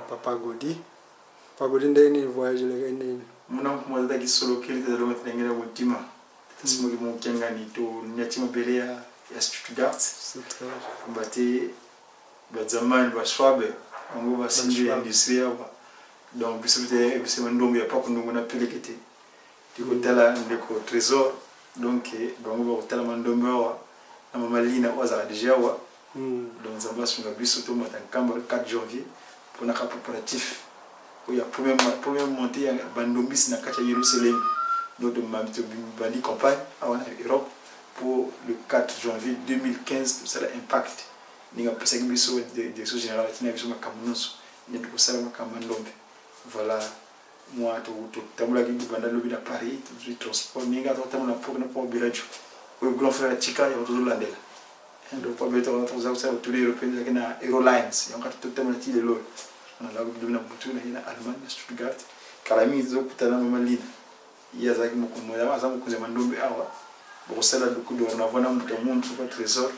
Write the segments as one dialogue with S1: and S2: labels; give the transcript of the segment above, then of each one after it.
S1: Papa Godi. Papa Godi, ndenge nini voyage elekaki, ndenge nini?
S2: Muna nkumu azalaki solokeli te, alonga te ndenge na kontima tasimoki mokiangani to nyati mabele ya Stuttgart pamba te badzamani baschwabe bango basindu ya industrie awa. Donc biso te, biso bandombo ya paku ndongo na peleke te, tikotala ndeko Trésor. Donc bango bakotala mandombe awa na mama Lina oyo azalaka déjà awa. Donc Nzambe asunga biso tomata Nkamba le 4 janvier mpona ka préparatif oyo ya première montée ya bandombisi na kati ya Yerusalem. Donc tobandi campagne awa na Europe pour le 4 janvier 2015 tosala impact ndenge apesaki biso direction générale, atina biso makambo nyonso nde tokosala makambo ya ndombe. Voilà, mwa totambolaki banda lobi na Paris, tozwi transport ndenge atotambola na port Bellagio oyo grand frère atika yango, tozolandela. Donc po toza kosala tournée européenne, ezalaki na Eurolines yango kati totambola ti lelo oyo. Nalaki lobi na butu, naye na Allemagne, na Stuttgart. Kala mingi tozokutana na mama Lina, ye azalaki aza mokonzi ya mandombe awa. Bokosala dorénavant na moto ya muntu pa Trésor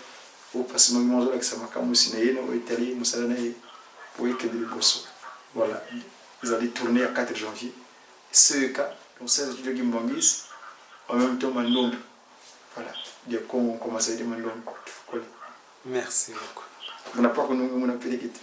S2: oyo mpasi mangi azolakisa makambo na ye na oyo etali mosala na ye po ekende liboso. Voilà, ezali tournée ya 4 janvier CEK, donc 16 étudiants Mbangis en même temps mandombe. Voilà, dia Congo commence de mandombe tufukole.
S1: Merci beaucoup.
S2: Muna pako nungu muna pelekete.